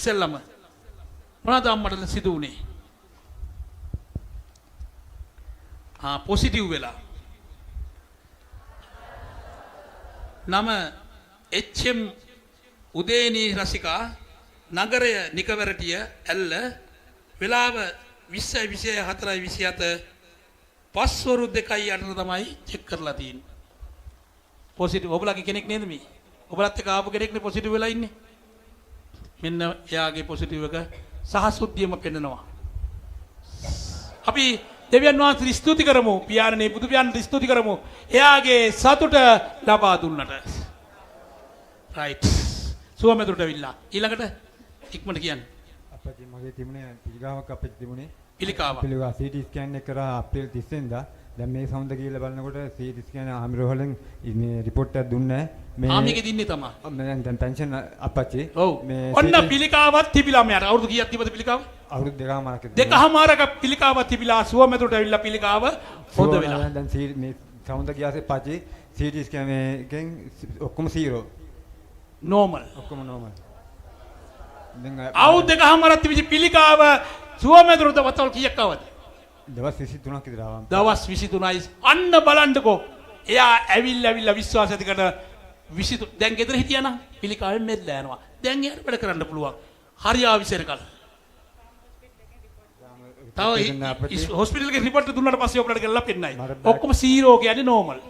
ඉස්සෙල්ලම මොනවද අම්මට සිදු වුණේ? ආ පොසිටිව් වෙලා. නම එච්.එම්. උදේනී රසිකා, නගරය නිකවැරටිය ඇල්ල, වෙලාව 20 24 27 පස්වරු 2:08 තමයි චෙක් කරලා තියෙන්නේ. පොසිටිව්. ඔබලගේ කෙනෙක් නේද මේ? ඔබලත් එක්ක ආපු කෙනෙක් නේ පොසිටිව් වෙලා ඉන්නේ. මෙන්න එයාගේ පොසිටිව් එක සහසුද්ධියම පෙන්නනවා. අපි දෙවියන් වහන්සේට ස්තුති කරමු. පියාණනේ බුදු පියාණන්ට ස්තුති කරමු. එයාගේ සතුට ලබා දුන්නට. රයිට්. සුවමෙදුරට ඇවිල්ලා. ඊළඟට ඉක්මනට කියන්න. අප්පච්චි මගේ තිබුණේ පිළිකාවක් අප්පච්චි තිබුණේ. පිළිකාවක්. පිළිකාව CT scan එක කරා අප්‍රේල් 30 වෙනිදා. දැන් මේ සමුද ගිහිල්ලා බලනකොට CT scan ආමිරෝහලෙන් මේ රිපෝට් එකක් දුන්නේ නැහැ. මේ ආමිගේ දින්නේ තමයි. මම දැන් පෙන්ෂන් අප්පච්චි. ඔව්. මේ ඔන්න පිළිකාවක් තිබිලා මෙයාට. අවුරුදු කීයක් තිබ්බද පිළිකාව? අවුරුදු දෙකමාරක් විතර. දෙකමාරක පිළිකාවක් තිබිලා සුවමෙදුරට ඇවිල්ලා පිළිකාව හොඳ වෙලා. දැන් මේ සමුද ගියාසේ පච්චි CT scan එකෙන් ඔක්කොම 0. නෝමල්. ඔක්කොම නෝමල්. දැන් අවුරුදු දෙකමාරක් තිබිච්ච පිළිකාව සුවමෙදුරට වතවල් කීයක් ආවද? දවස් 23ක් විතර ආවා. දවස් 23යි. අන්න බලන්නකෝ. එයා ඇවිල්ලා විශ්වාස ඇති කරන 23 දැන් ගෙදර හිටියා නම් පිළිකාවෙන් මෙල්ලා යනවා. දැන් එයාට වැඩ කරන්න පුළුවන්. හරි ආවිසෙනකල්. තව හොස්පිටල් එකේ රිපෝට් එක දුන්නාට පස්සේ ඔයාලට ගෙනලා පෙන්නයි. ඔක්කොම 0 කියන්නේ නෝමල්.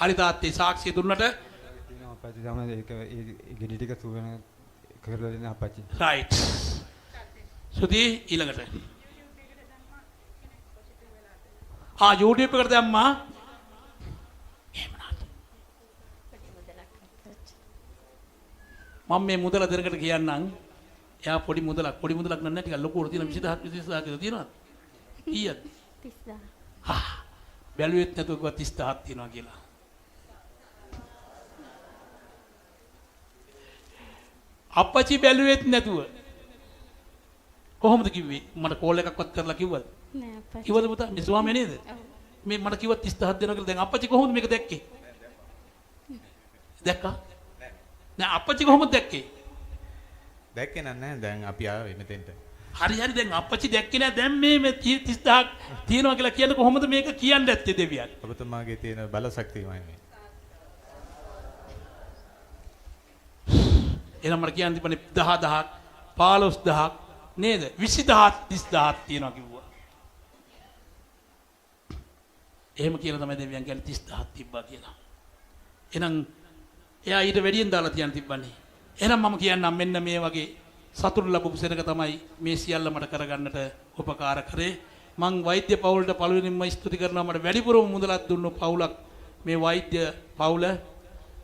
හරි තාත්තේ සාක්ෂිය දුන්නට තියෙනවා අප්පච්චි තමයි ඒක ඒ ගෙඩි ටික සුව වෙන කරලා දෙන්න අප්පච්චි. රයිට්. සුදී ඊළඟට. ආ YouTube එකට දැම්මා. එහෙම නාත්. මම මේ මුදල දෙනකට කියන්නම්. එයා පොඩි මුදලක් නෑ ටිකක් ලොකුවට තියෙන 20000 20000 කියලා තියෙනවද? කීයද? 30000. හා බැලුවෙත් නැතුව කිව්වා 30000ක් තියෙනවා කියලා. අප්පච්චි බැලුවෙත් නැතුව කොහොමද කිව්වේ? මට කෝල් එකක්වත් කරලා කිව්වද? නෑ අප්පච්චි. කිව්වද පුතා? මේ ස්වාමියා නේද? ඔව්. මේ මට කිව්වා 30000ක් දෙනවා කියලා. දැන් අප්පච්චි කොහොමද මේක දැක්කේ? දැක්කා? නෑ අප්පච්චි කොහොමද දැක්කේ? දැක්කේ නෑ දැන් අපි ආවේ මෙතෙන්ට. හරි හරි දැන් අප්පච්චි දැක්කේ නෑ. දැන් මේ මේ 30000ක් තියෙනවා කියලා කියන්නේ කොහොමද මේක කියන්න ඇත්තේ දෙවියන්? ඔබතුමාගේ තියෙන බල ශක්තියමයි මේ. එහෙනම් මට කියන්න තිබුණේ 10000ක් 15000ක් නේද? 20000ක් 30000ක් තියෙනවා කිව්වා. එහෙම කියලා තමයි දෙවියන් කියන්නේ 30000ක් තිබ්බා කියලා. එහෙනම් එයා ඊට වැඩියෙන් දාලා තියන්න තිබ්බනේ. එහෙනම් මම කියන්නම් මෙන්න මේ වගේ සතුට ලැබපු සෙනඟ තමයි මේ සියල්ල මට කරගන්නට උපකාර කරේ. මං වෛද්‍ය පවුලට පළවෙනින්ම ස්තුති කරනවා. මට වැඩිපුරම මුදලක් දුන්නු පවුලක් මේ වෛද්‍ය පවුල.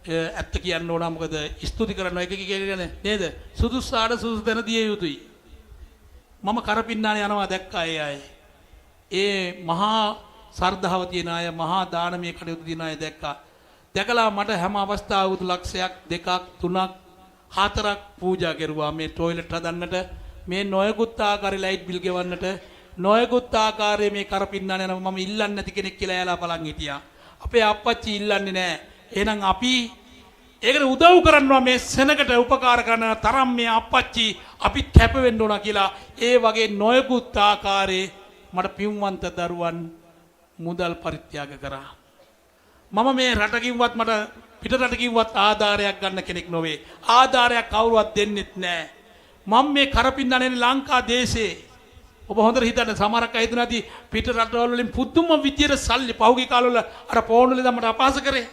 ඇත්ත කියන්න ඕන මොකද ස්තුති කරනවා එක එක කියන්නේ නේද? සුදුසාට සුදුසු තැන දිය යුතුයි. මම කරපින්නානේ යනවා දැක්කා ඒ අය. ඒ මහා ශ්‍රද්ධාව තියෙන අය, මහා දානමය කටයුතු තියෙන අය දැක්කා. දැකලා මට හැම අවස්ථාවකම ලක්ෂයක් දෙකක් තුනක් හතරක් පූජා කෙරුවා මේ ටොයිලට් හදන්නට, මේ නොයෙකුත් ආකාරයේ ලයිට් බිල් ගෙවන්නට, නොයෙකුත් ආකාරයේ මේ කරපින්නානේ යනවා මම ඉල්ලන්නේ නැති කෙනෙක් කියලා එයාලා බලන් හිටියා. අපේ අප්පච්චි ඉල්ලන්නේ නැහැ. එහෙනම් අපි ඒකට උදව් කරනවා මේ සෙනගට උපකාර කරන තරම් මේ අප්පච්චි අපි කැප වෙන්න ඕන කියලා ඒ වගේ නොයෙකුත් ආකාරයේ මට පින්වන්ත දරුවන් මුදල් පරිත්‍යාග කරා. මම මේ රටකින්වත් මට පිට රටකින්වත් ආධාරයක් ගන්න කෙනෙක් නොවේ. ආධාරයක් කවුරුවත් දෙන්නෙත් නෑ. මම මේ කරපින්නන්නේ ලංකා දේශේ. ඔබ හොඳට හිතන්න සමහරක් අය හිතනවා ඇති පිට රටවල් වලින් පුදුම විදියට සල්ලි පහුගිය කාලවල අර ෆෝන් වල ඉඳන් මට අපහාස කරේ.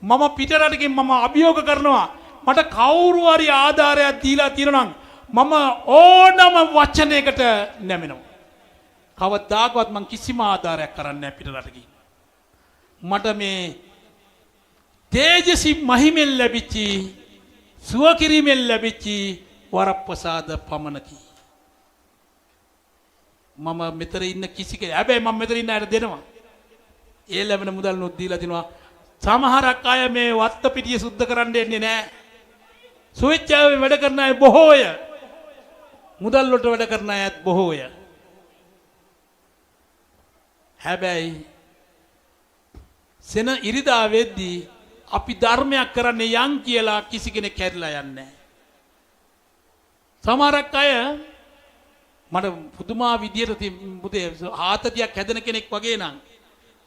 මම පිට රටකින් මම අභියෝග කරනවා. මට කවුරු හරි ආධාරයක් දීලා තියෙනවා නම් මම ඕනම වචනයකට නැමෙනවා. කවදාකවත් මං කිසිම ආධාරයක් කරන්නේ නැහැ පිට රටකින්. මට මේ තේජසි මහිමෙන් ලැබිච්චි සුව කිරීමෙන් ලැබිච්චි වරප්‍රසාද පමණකි. මම මෙතන ඉන්න කිසි කෙනෙක් හැබැයි මම මෙතන ඉන්න අයට දෙනවා. ඒ ලැබෙන මුදල් නොත් දීලා තිනවා. සමහරක් අය මේ වත්ත පිටිය සුද්ධ කරන්න එන්නේ නැහැ. ස්වේච්ඡාවෙන් වැඩ කරන අය බොහෝය. මුදල් වලට වැඩ කරන අයත් බොහෝය. හැබැයි සෙන ඉරිදා වෙද්දී අපි ධර්මයක් කරන්න යන් කියලා කිසි කෙනෙක් හැරිලා යන්නේ නැහැ. සමහරක් අය මට පුදුමා විදියට පුතේ ආතතියක් හැදෙන කෙනෙක් වගේ නම්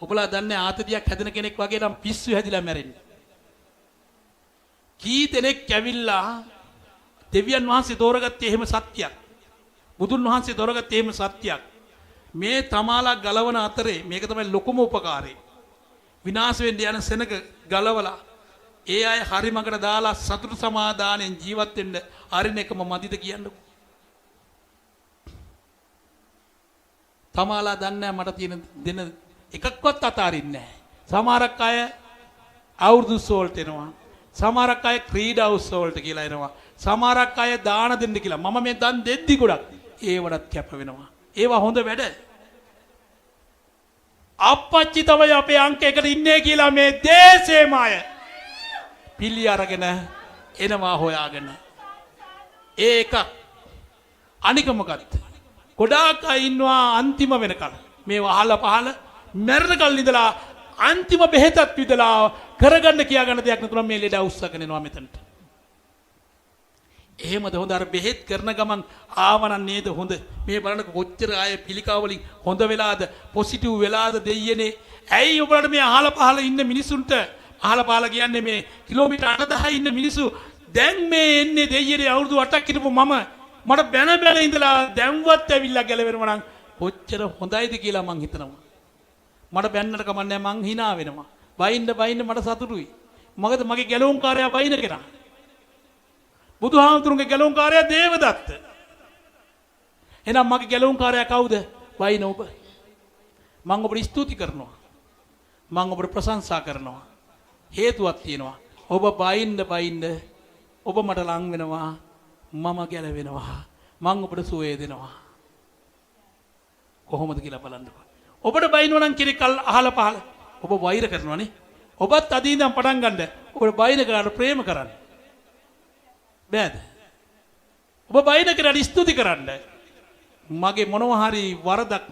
ඔබලා දන්නේ ආතතියක් හැදෙන කෙනෙක් වගේ නම් පිස්සු හැදිලා මැරෙන්නේ. කී දෙනෙක් ඇවිල්ලා දෙවියන් වහන්සේ තෝරගත්තේ එහෙම සත්‍යයක්. බුදුන් වහන්සේ තෝරගත්තේ එහෙම සත්‍යයක්. මේ තමාලා ගලවන අතරේ මේක තමයි ලොකුම උපකාරය. විනාශ වෙන්න යන සෙනග ගලවලා ඒ අය හරි මඟට දාලා සතුට සමාදානෙන් ජීවත් වෙන්න අරින එකම මදිද කියන්නකෝ. තමාලා දන්නේ මට තියෙන දෙන එකක්වත් අතාරින්නේ නැහැ. සමහරක් අය අවුරුදු උත්සව වලට එනවා. සමහරක් අය ක්‍රීඩා උත්සව වලට කියලා එනවා. සමහරක් අය දාන දෙන්න කියලා. මම මේ දන් දෙද්දි ගොඩක් ඒවටත් කැප වෙනවා. ඒවා හොඳ වැඩ. අප්පච්චි තමයි අපේ අංක එකට ඉන්නේ කියලා මේ දේශේම අය පිළි අරගෙන එනවා හොයාගෙන. ඒ එකක්. අනික මොකද්ද? ගොඩාක් අය ඉන්නවා අන්තිම වෙනකල්. මේ අහල පහල මැරෙනකල් ඉඳලා අන්තිම බෙහෙතත් විදලා කරගන්න කියා ගන්න දෙයක් නැතුණා මේ ලෙඩ උස්සගෙන එනවා මෙතනට. එහෙමද හොඳ අර බෙහෙත් කරන ගමන් ආවනම් නේද හොඳ. මේ බලන්නකො කොච්චර ආය පිළිකා වලින් හොඳ වෙලාද පොසිටිව් වෙලාද දෙයියනේ. ඇයි ඔයාලට මේ අහල පහල ඉන්න මිනිසුන්ට අහල පහල කියන්නේ මේ කිලෝමීටර් 8000 ඉන්න මිනිස්සු දැන් මේ එන්නේ දෙයියනේ අවුරුදු 8ක් හිටපු මම මට බැන බැන ඉඳලා දැන්වත් ඇවිල්ලා ගැලවෙනවා නම් කොච්චර හොඳයිද කියලා මං හිතනවා. මට බැන්නට කමක් නැහැ මං hina වෙනවා. බයින්න බයින්න මට සතුටුයි. මොකද මගේ ගැලවුම්කාරයා බයින කෙනා. බුදුහාමුදුරුන්ගේ ගැලවුම්කාරයා දේවදත්ත. එහෙනම් මගේ ගැලවුම්කාරයා කවුද? බයින ඔබ. මං ඔබට ස්තුති කරනවා. මං ඔබට ප්‍රශංසා කරනවා. හේතුවක් තියෙනවා. ඔබ බයින්න බයින්න ඔබ මට ලං වෙනවා. මම ගැලවෙනවා. මං ඔබට සුවය දෙනවා. කොහොමද කියලා බලන්නකෝ. ඔබට බයිනවා නම් කෙනෙක් අහල පහල ඔබ වෛර කරනවනේ. ඔබත් අද ඉඳන් පටන් ගන්න. ඔබට බයින කෙනාට ප්‍රේම කරන්න. බෑද? ඔබ බයින කෙනාට ස්තුති කරන්න. මගේ මොනවා හරි වරදක්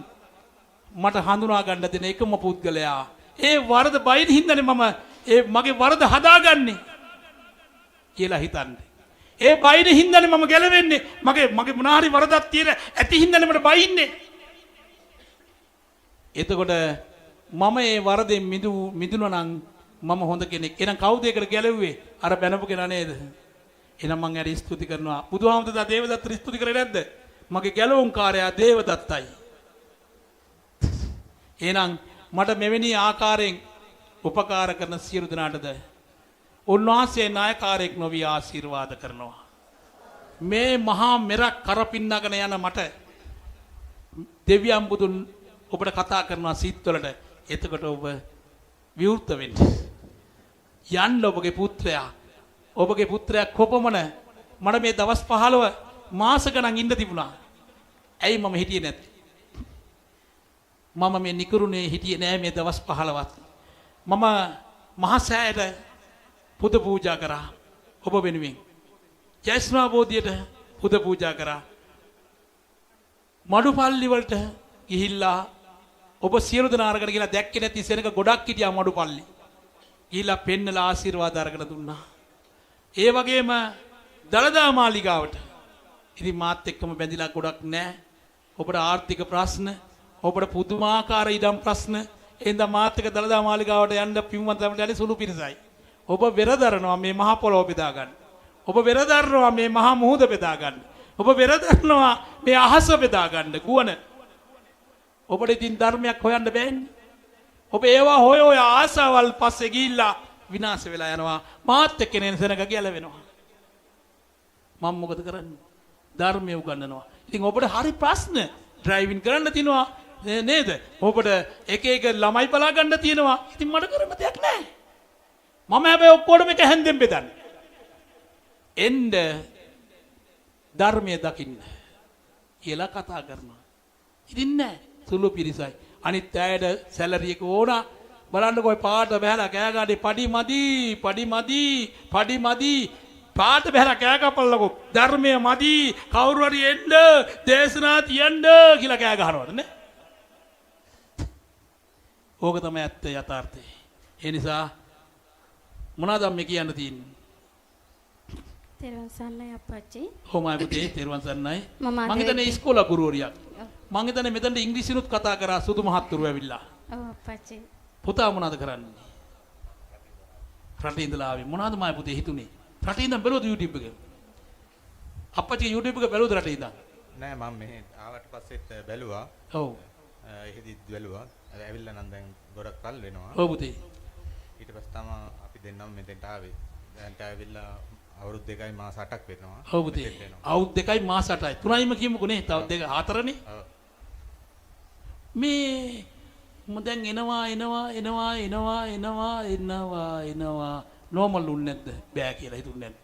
මට හඳුනා ගන්න දෙන එකම පුද්ගලයා. ඒ වරද බයින හින්දානේ මම ඒ මගේ වරද හදාගන්නේ කියලා හිතන්නේ. ඒ බයින හින්දානේ මම ගැලවෙන්නේ. මගේ මගේ මොනවා හරි වරදක් තියෙන ඇති හින්දානේ මට බයින්නේ. එතකොට මම ඒ වරදෙන් මිදුණා නම් මම හොඳ කෙනෙක්. එහෙනම් කවුද ඒකට ගැලවුවේ? අර බැනපු කෙනා නේද? එහෙනම් මං යාට ස්තුති කරනවා. බුදුහාමුදුරුවෝ දේවදත්තට ස්තුති කරේ නැද්ද? මගේ ගැලවුම්කාරයා දේවදත්තයි. එහෙනම් මට මෙවැනි ආකාරයෙන් උපකාර කරන සියලු දෙනාටද උන්වහන්සේ නායකාරයෙක් නොවි ආශිර්වාද කරනවා. මේ මහා මෙරක් කරපින්නගෙන යන මට දෙවියන් බුදුන් ඔබට කතා කරනවා සිත්වලට. එතකොට ඔබ විවෘත වෙන්න. යන්න ඔබගේ පුත්‍රයා. ඔබගේ පුත්‍රයා කොපමණ මට මේ දවස් 15 මාස ගණන් ඉන්න තිබුණා. ඇයි මම හිටියේ නැත්තේ? මම මේ නිකරුණේ හිටියේ නෑ මේ දවස් 15ත්. මම මහසෑයට පුද පූජා කරා ඔබ වෙනුවෙන්. ජයස්නා බෝධියට පුද පූජා කරා. මඩුපල්ලි වලට ගිහිල්ලා ඔබ සියලු දෙනා අරගෙන ගිහලා දැක්කේ නැති සෙනඟ ගොඩක් හිටියා මඩුපල්ලි. ගිහිල්ලා පෙන්නලා ආශිර්වාද අරගෙන දුන්නා. ඒ වගේම දළදා මාලිගාවට. ඉතින් මාත් එක්කම බැඳිලා ගොඩක් නෑ. ඔබට ආර්ථික ප්‍රශ්න, ඔබට පුදුමාකාර ඉඩම් ප්‍රශ්න. එහෙනම් මාත් එක්ක දළදා මාලිගාවට යන්න පින්වන්ත අපිට යන්නේ සුළු පිරිසයි. ඔබ වෙරදරනවා මේ මහ පොළොව බෙදා ගන්න. ඔබ වෙරදරනවා මේ මහා මුහුද බෙදා ගන්න. ඔබ වෙරදරනවා මේ අහස බෙදා ගන්න. ගුවන. ඔබට ඉතින් ධර්මයක් හොයන්න බෑනේ. ඔබ ඒවා හොය හොය ආසාවල් පස්සේ ගිහිල්ලා විනාශ වෙලා යනවා. මාත් එක්ක එන සෙනඟ ගැලවෙනවා. මම මොකද කරන්නේ? ධර්මය උගන්වනවා. ඉතින් ඔබට හරි ප්‍රශ්න ඩ්‍රයිවිං කරන්න තියෙනවා නේද? ඔබට එක එක ළමයි බලා ගන්න තියෙනවා. ඉතින් මට කරන්න දෙයක් නැහැ. මම හැබැයි ඔක්කොටම එක හැන්දෙන් බෙදන්නේ. එන්න ධර්මය දකින්න කියලා කතා කරනවා. ඉතින් නෑ සුළු පිරිසයි. අනිත් අයට සැලරි එක ඕන. බලන්නකෝ ඔය පාට බහැලා කෑ ගානේ පඩි මදි පඩි මදි පඩි මදි පාට බහැලා කෑ කපල්ලකෝ ධර්මය මදි කවුරු හරි එන්න දේශනා තියන්න කියලා කෑ ගහනවද නේ? ඕක තමයි ඇත්ත යථාර්ථය. ඒ නිසා මොනවාද මේ කියන්න තියෙන්නේ? තෙරුවන් සරණයි අප්පච්චි. කොහොමයි පුතේ? තෙරුවන් සරණයි. මං හිතන්නේ ඉස්කෝල ගුරුවරියක්. මං හිතන්නේ මෙතනට ඉංග්‍රීසිනුත් කතා කරා සුදු මහත්තුරු ඇවිල්ලා. ඔව් අප්පච්චි. පුතා මොනවද කරන්නේ? රටේ ඉඳලා ආවේ. මොනවද මායි පුතේ හිතුනේ? රටේ ඉඳන් බැලුවද YouTube එක? අප්පච්චි YouTube එක බැලුවද රටේ ඉඳන්? නෑ, මම මෙහෙ ආවට පස්සෙත් බැලුවා. ඔව්. එහෙදිත් බැලුවා. ඇවිල්ලා නම් දැන් ගොඩක් කල් වෙනවා. ඔව් පුතේ. ඊට පස්සේ තමයි අපි දෙන්නම මෙතෙන්ට ආවේ. දැන්ට ඇවිල්ලා අවුරුදු 2යි මාස 8ක් වෙනවා. ඔව් පුතේ. අවුරුදු 2යි මාස 8යි. 3යිම කියමුකෝ නේ. තව 2 4නේ. ඔව්. මේ මම දැන් එනවා එනවා එනවා එනවා එනවා එනවා එනවා නෝමල් උන්නේ නැද්ද? බෑ කියලා හිතුන්නේ නැද්ද?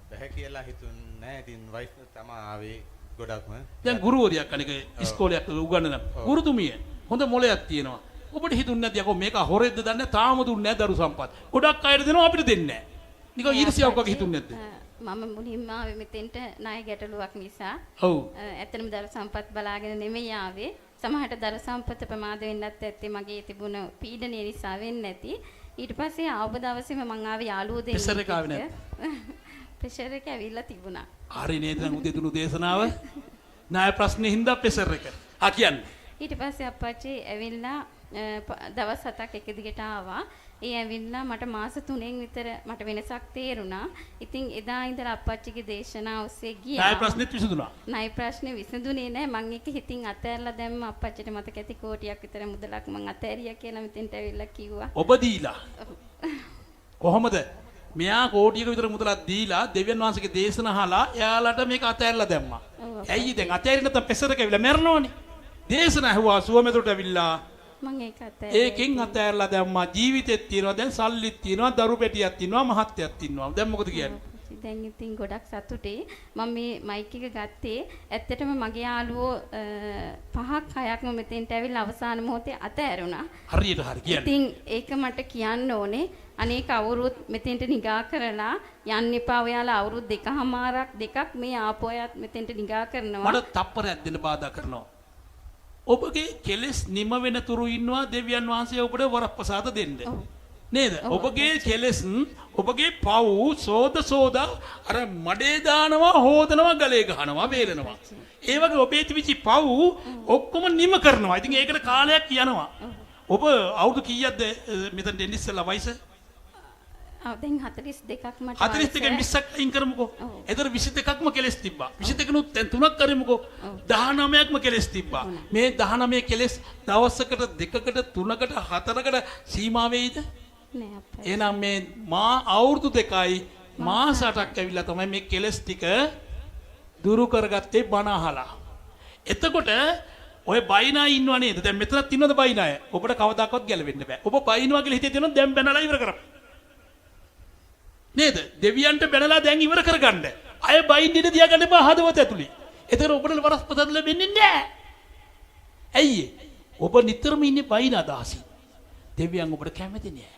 බෑ කියලා හිතුන්නේ නෑ. ඉතින් වයිෆ් තමයි ආවේ ගොඩක්ම. දැන් ගුරුවරියක් අනික ඉස්කෝලයක් උගන්වන ගුරුතුමිය හොඳ මොලයක් තියෙනවා. ඔබට හිතුන්නේ නැද්ද යකෝ මේක හොරෙද්ද දන්නේ නැහැ, තාම දුන්නේ නැහැ දරු සම්පත්. ගොඩක් අයට දෙනවා අපිට දෙන්නේ නැහැ. නිකන් ඊර්ෂ්‍යාවක් වගේ හිතුන්නේ නැද්ද? මම මුලින්ම ආවේ මෙතෙන්ට ණය ගැටලුවක් නිසා. ඔව්. ඇත්තටම දරු සම්පත් බලාගෙන නෙමෙයි ආවේ. සමහරට දරු සම්පත ප්‍රමාද වෙන්නත් ඇත්තේ මගේ තිබුණ පීඩනය නිසා වෙන්නේ නැති. ඊට පස්සේ ආව දවසේම මං ආවේ යාළුවෝ දෙන්නෙක්. ප්‍රෙෂර් එක ආවේ නැද්ද? ප්‍රෙෂර් එක ඇවිල්ලා තිබුණා. හරි නේද දැන් උදේ දුණු දේශනාව? ණය ප්‍රශ්නේ හින්දා ප්‍රෙෂර් එක. ආ කියන්නේ. ඊට පස්සේ අප්පච්චි ඇවිල්ලා දවස් 7ක් එක දිගට ආවා. ඒ ඇවිල්ලා මට මාස 3න් විතර මට වෙනසක් තේරුණා. ඉතින් එදා ඉඳලා අප්පච්චිගේ දේශනා ඔස්සේ ගියා. ණය ප්‍රශ්නෙත් විසඳුණා. ණය ප්‍රශ්නේ විසඳුනේ නෑ. මං ඒක හිතින් අතෑරලා දැම්ම. අප්පච්චිට මතක ඇති කෝටියක් විතර මුදලක් මං අතෑරියා කියලා මෙතෙන්ට ඇවිල්ලා කිව්වා. ඔබ දීලා. කොහොමද? මෙයා කෝටියක විතර මුදලක් දීලා දෙවියන් වහන්සේගේ දේශනා අහලා එයාලට මේක අතෑරලා දැම්මා. ඇයි දැන් අතෑරින්න නැත්නම් පෙසරක ඇවිල්ලා මැරෙනවනේ. දේශනා ඇහුවා සුවමෙතුරට ඇවිල්ලා මං ඒක අතෑරියා. ඒකෙන් අතෑරලා දැම්මා. ජීවිතෙත් තියෙනවා දැන් සල්ලිත් තියෙනවා දරු පෙටියක් තියෙනවා මහත්යක් තියෙනවා. දැන් මොකද කියන්නේ? දැන් ඉතින් ගොඩක් සතුටුයි. මම මේ මයික් එක ගත්තේ ඇත්තටම මගේ යාළුවෝ 5ක් 6ක්ම මෙතෙන්ට ඇවිල්ලා අවසාන මොහොතේ අතෑරුණා. හරියට හරි කියන්නේ. ඉතින් ඒක මට කියන්න ඕනේ. අනේ කවුරුත් මෙතෙන්ට නිගා කරලා යන්න එපා. ඔයාලා අවුරුදු 2.5ක් දෙකක් මේ ආපු අයත් මෙතෙන්ට නිගා කරනවා. මට තප්පරයක් දෙන්න බාධා කරනවා. ඔබගේ කෙලෙස් නිම වෙන තුරු ඉන්නවා දෙවියන් වහන්සේ ඔබට වරප්‍රසාද දෙන්න. නේද? ඔබගේ කෙලෙස් ඔබගේ පව් සෝද සෝද අර මඩේ දානවා හොදනවා ගලේ ගහනවා වේලනවා. ඒ වගේ ඔබේ තිබිච්ච පව් ඔක්කොම නිම කරනවා. ඉතින් ඒකට කාලයක් යනවා. ඔබ අවුරුදු කීයක්ද මෙතනට එන්න ඉස්සෙල්ලා වයස? දැන් 42ක් මට. 42 20ක් අයින් කරමුකෝ. එතන 22ක්ම කෙලෙස් තිබ්බා. 22නුත් දැන් 3ක් කරමුකෝ. 19ක්ම කෙලෙස් තිබ්බා. මේ 19 කෙලෙස් දවසකට දෙකකට තුනකට හතරකට සීමා වෙයිද? නෑ අප්පා. එහෙනම් මේ මා අවුරුදු 2යි මාස 8ක් ඇවිල්ලා තමයි මේ කෙලෙස් ටික දුරු කරගත්තේ බණ අහලා. එතකොට ඔය බයිනා ඉන්නව නේද? දැන් මෙතනත් ඉන්නවද බයිනා අය? ඔබට කවදාකවත් ගැලවෙන්න බෑ. ඔබ බයිනවා කියලා හිතේ තියෙනවා දැන් බැනලා ඉවර කරපන්. නේද? දෙවියන්ට බැනලා දැන් ඉවර කරගන්න. අය බයින් ඉඳ තියාගන්න එපා හදවත ඇතුලේ. එතන ඔබට වරස්පතද ලැබෙන්නේ නෑ. ඇයි ඒ? ඔබ නිතරම ඉන්නේ බයින අදහසින්. දෙවියන් ඔබට කැමති නෑ.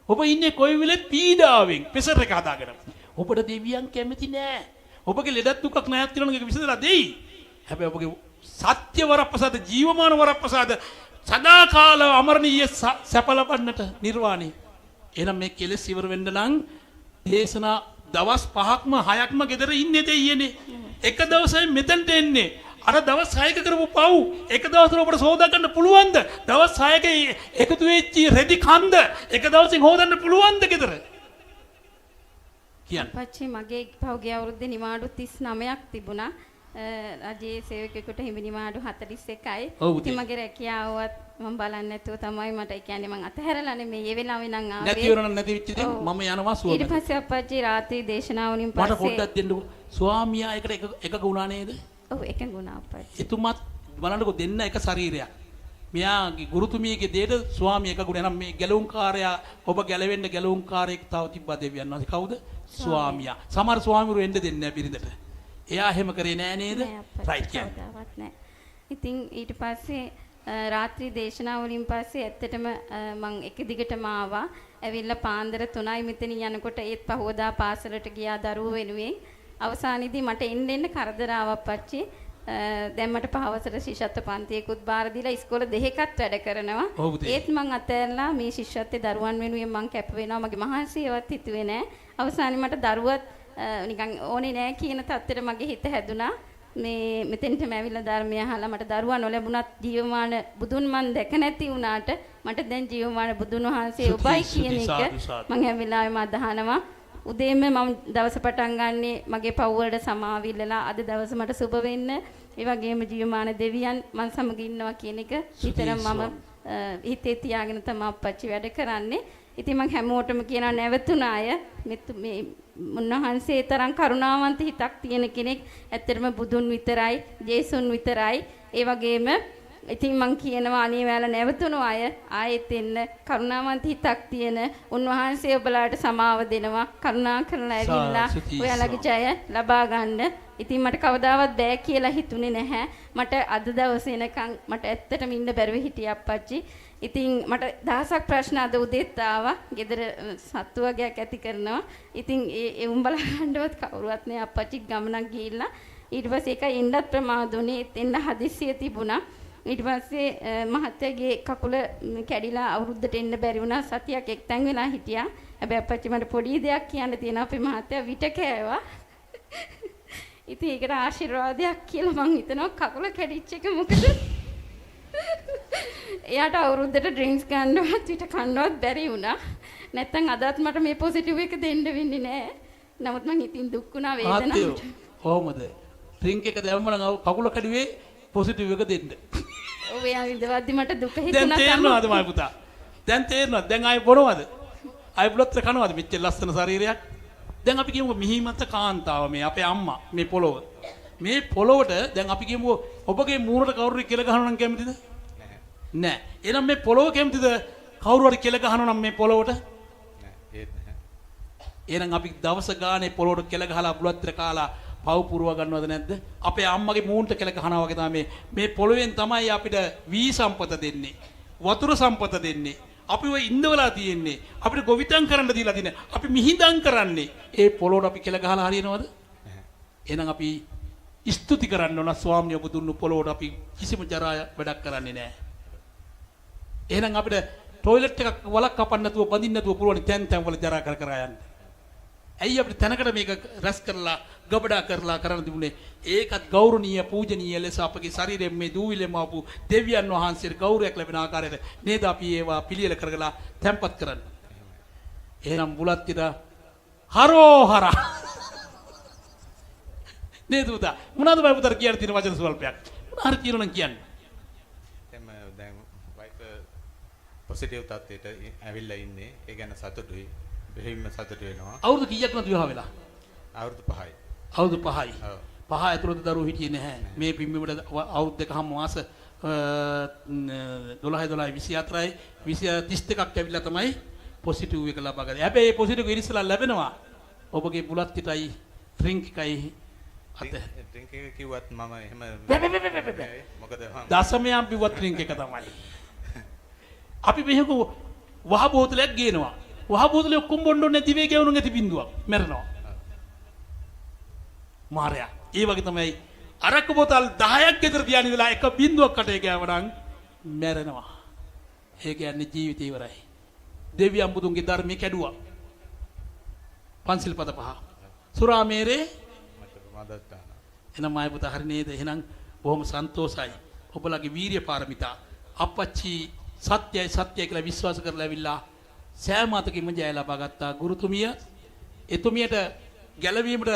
ඔබ ඉන්නේ කොයි වෙලෙත් පීඩාවෙන් ප්‍රෙෂර් එක හදාගෙන. ඔබට දෙවියන් කැමති නෑ. ඔබගේ ලෙඩක් දුකක් නෑක් තියෙනවා නම් ඒක විසඳලා දෙයි. හැබැයි ඔබගේ සත්‍ය වරප්‍රසාද ජීවමාන වරප්‍රසාද සදාකාල අමරණීය සැප ලබන්නට නිර්වාණය. එහෙනම් මේ කෙලෙස් ඉවර වෙන්න නම් දේශනා දවස් 5ක්ම 6ක්ම ගෙදර ඉන්නේ දෙයියනේ. එක දවසයි මෙතනට එන්නේ. අර දවස් 6ක කරපු පව් එක දවසට ඔබට සෝදා ගන්න පුළුවන්ද? දවස් 6ක එකතු වෙච්ච රෙදි කන්ද එක දවසින් හොදන්න පුළුවන්ද ගෙදර? කියන්න. පච්චි මගේ පහුගිය අවුරුද්දේ නිවාඩු 39ක් තිබුණා. රජයේ සේවකයෙකුට හිමි නිවාඩු 41යි. ඉතින් මගේ රැකියාවත් මම බලන්නේ නැතුව තමයි මට ඒ කියන්නේ මං අතහැරලා නෙමෙයි ඒ වෙලාවේ නම් ආවේ. නැති වෙනවා නම් නැති වෙච්ච දේ මම යනවා සුවම. ඊට පස්සේ අප්පච්චි රාත්‍රී දේශනාව වලින් පස්සේ මට පොඩ්ඩක් දෙන්නකෝ. ස්වාමියා එකට එකඟ වුණා නේද? ඔව් එකඟ වුණා අප්පච්චි. එතුමත් බලන්නකෝ දෙන්න එක ශරීරයක්. මෙයාගේ ගුරුතුමියගේ දෙයට ස්වාමියා එකඟ වුණා. එහෙනම් මේ ගැලවුම්කාරයා ඔබ ගැලවෙන්න ගැලවුම්කාරයෙක් තව තිබ්බා දෙවියන් වහන්සේ. කවුද? ස්වාමියා. සමහර ස්වාමිවරු එන්න දෙන්නේ නැහැ බිරිඳට. එයා එහෙම කරේ නෑ නේද? රයිට් කියන්නේ. ඉතින් ඊට පස්සේ රාත්‍රී දේශනාව වලින් පස්සේ ඇත්තටම මං එක දිගටම ආවා. ඇවිල්ලා පාන්දර 3යි මෙතනින් යනකොට ඒත් පහවදා පාසලට ගියා දරුවෝ වෙනුවෙන්. අවසානයේදී මට එන්න එන්න කරදර ආවා අප්පච්චි. දැන් මට පහවසර ශිෂ්‍යත්ව පන්තියකුත් බාර දීලා ඉස්කෝල දෙකකත් වැඩ කරනවා. ඒත් මං අතෑරලා මේ ශිෂ්‍යත්වයේ දරුවන් වෙනුවෙන් මං කැප වෙනවා. මගේ මහන්සියවත් හිතුවේ නෑ. අවසානයේ මට දරුවත් නිකන් ඕනේ නෑ කියන තත්ත්වෙට මගේ හිත හැදුනා. මේ මෙතෙන්ටම ඇවිල්ලා ධර්මය අහලා මට දරුවා නොලැබුණත් ජීවමාන බුදුන් මං දැක නැති වුණාට මට දැන් ජීවමාන බුදුන් වහන්සේ ඔබයි කියන එක මං හැම වෙලාවෙම අදහනවා. උදේම මම දවස පටන් ගන්නෙ මගේ පව් වලට සමාව ඉල්ලලා අද දවස මට සුබ වෙන්න, ඒ වගේම ජීවමාන දෙවියන් මං සමග ඉන්නවා කියන එක නිතරම මම හිතේ තියාගෙන තමයි අප්පච්චි වැඩ කරන්නේ. ඉතින් මං හැමෝටම කියනවා නැවතුණ අය මේ උන්වහන්සේ තරම් කරුණාවන්ත හිතක් තියෙන කෙනෙක් ඇත්තටම බුදුන් විතරයි, ජේසුන් විතරයි. ඒ වගේම ඉතින් මං කියනවා අනේ ඔයාලා නැවතුණු අය ආයෙත් එන්න, කරුණාවන්ත හිතක් තියෙන උන්වහන්සේ ඔබලාට සමාව දෙනවා. කරුණා කරලා ඇවිල්ලා ඔයාලගේ ජය ලබා ගන්න. ඉතින් මට කවදාවත් බෑ කියලා හිතුනේ නැහැ. මට අද දවසේ එනකන් මට ඇත්තටම ඉන්න බැරුව හිටියේ අප්පච්චි. ඉතින් මට දහසක් ප්‍රශ්න අද උදේත් ආවා. ගෙදර සත්තු වගේක් ඇති කරනවා. ඉතින් ඒ උන් බලා ගන්නවත් කවුරුවත් නෑ. අප්පච්චි ගමනක් ගිහිල්ලා ඊට පස්සේ ඒකයි එන්නත් ප්‍රමාද වුණේ. එන්න හදිස්සිය තිබුණා. ඊට පස්සේ මහත්තයාගේ කකුල කැඩිලා අවුරුද්දට එන්න බැරි වුණා. සතියක් එක්තැන් වෙලා හිටියා. හැබැයි අප්පච්චි මට පොඩි දෙයක් කියන්න තියෙනවා. අපේ මහත්තයා විට කෑවා. ඉතින් ඒකට ආශිර්වාදයක් කියලා මං හිතනවා. කකුල කැඩිච්ච එක මොකද එයාට අවුරුද්දට ඩ්‍රින්ක්ස් ගන්නවත් විට කන්නවත් බැරි වුණා. නැත්තම් අදත් මට මේ පොසිටිව් එක දෙන්න වෙන්නේ නෑ. නමුත් මං ඉතින් දුක් වුණා, වේදනාවට. කොහොමද ඩ්‍රින්ක් එක දැම්ම නම් කකුල කැඩුවේ පොසිටිව් එක දෙන්න. ඔව් එයා විඳවද්දි මට දුක හිතුණා. දැන් තේරෙනවද මගේ පුතා? දැන් තේරෙනවද? දැන් ආයෙ බොනවද? ආයෙ බුලත් කනවද? මෙච්චර ලස්සන ශරීරයක්. දැන් අපි කියමුකෝ මිහිමත කාන්තාව මේ අපේ අම්මා මේ පොළොව. මේ පොළොවට දැන් අපි කියමුකෝ ඔබගේ මූණට කවුරු හරි කෙල ගහනවා නම් කැමතිද? නැහැ. නෑ. එහෙනම් මේ පොළොව කැමතිද කවුරු හරි කෙල ගහනවා නම් මේ පොළොවට? නෑ, ඒත් නැහැ. එහෙනම් අපි දවස ගානේ පොළොවට කෙල ගහලා බුලත් ටික කාලා පව් පුරව ගන්නවද නැද්ද? අපේ අම්මගේ මූණට කෙල ගහනවා වගේ තමයි මේ පොළොවෙන් තමයි අපිට වී සම්පත දෙන්නේ, වතුර සම්පත දෙන්නේ, අපි ඔය ඉඳවලා තියෙන්නේ, අපිට ගොවිතැන් කරන්න දීලා තියෙන්නේ, අපි මිහිඳන් කරන්නේ. ඒ පොළොවට අපි කෙල ගහලා හරියනවද? නැහැ. එහෙනම් අපි ස්තුති කරන්න ඕන ස්වාමීනි ඔබ දුන්නු පොළොවට අපි කිසිම ජරා වැඩක් කරන්නේ නැහැ. එහෙනම් අපිට ටොයිලට් එකක් වලක් කපන්න නැතුව බඳින්න නැතුව පුළුවන් තැන් තැන් වල ජරා කර කර යන්න. ඇයි අපිට තැනකට මේක රැස් කරලා ගබඩා කරලා කරන්න තිබුණේ? ඒකත් ගෞරවනීය පූජනීය ලෙස අපගේ ශරීරයෙන් මේ දූවිලෙම ආපු දෙවියන් වහන්සේට ගෞරවයක් ලැබෙන ආකාරයට නේද අපි ඒවා පිළියෙල කරගලා තැන්පත් කරන්නේ. එහෙනම් බුලත් ටික හරෝහර නේද පුතා? මොනවාද බයි පුතාට කියන්න තියෙන වචන ස්වල්පයක්? මොන හරි කියනවා නම් කියන්න. දැන් වයිෆ් පොසිටිව් තත්ත්වයට ඇවිල්ලා ඉන්නේ. ඒ ගැන සතුටුයි. බෙහෙවින්ම සතුටු වෙනවා. අවුරුදු කීයක් නැතු විවාහ වෙලා? අවුරුදු 5යි. අවුරුදු 5යි. ඔව්. පහ ඇතුළත දරුවෝ හිටියේ නැහැ. මේ පින්බිමට අවුරුදු දෙකහම මාස 12 12 24යි 32ක් ඇවිල්ලා තමයි පොසිටිව් එක ලබා ගන්නේ. හැබැයි මේ පොසිටිව් එක ඉස්සලා ලැබෙනවා. ඔබගේ බුලත් ටිකයි ඩ්‍රින්ක් එකයි අත ඩ්‍රින්ක් එක කිව්වත් මම එහෙම මොකද දශමයන් බිව්වත් ඩ්‍රින්ක් එක තමයි. අපි මෙහෙම වහ බෝතලයක් ගේනවා. වහ බෝතලේ ඔක්කොම බොන්න ඕනේ දිවේ ගැවුණු නැති බින්දුවක් මැරෙනවා. මාරයා. ඒ වගේ තමයි අරක්කු බෝතල් 10ක් ගෙදර තියාගෙන ඉඳලා එක බින්දුවක් කටේ ගෑවනම් මැරෙනවා. ඒ කියන්නේ ජීවිතය ඉවරයි. දෙවියන් බුදුන්ගේ ධර්මයේ කැඩුවා. පන්සිල් පද පහ. සුරාමේරේ මදත්තාන. එහෙනම් ආය පුතා හරි නේද? එහෙනම් බොහොම සන්තෝසයි. ඔබලගේ වීරිය පාරමිතා අප්පච්චි සත්‍යයි සත්‍යයි කියලා විශ්වාස කරලා ඇවිල්ලා සෑම අතකින්ම ජය ලබා ගත්තා. ගුරුතුමිය එතුමියට ගැලවීමට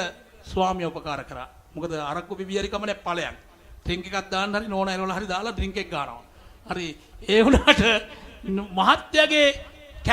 ස්වාමියා උපකාර කරා. මොකද අරක්කු බිබී හරි කමනේ ඵලයන්. ඩ්‍රින්ක් එකක් දාන්න හරි නෝනා එළවල හරි දාලා ඩ්‍රින්ක් එක ගන්නවා. හරි ඒ වුණාට මහත්යාගේ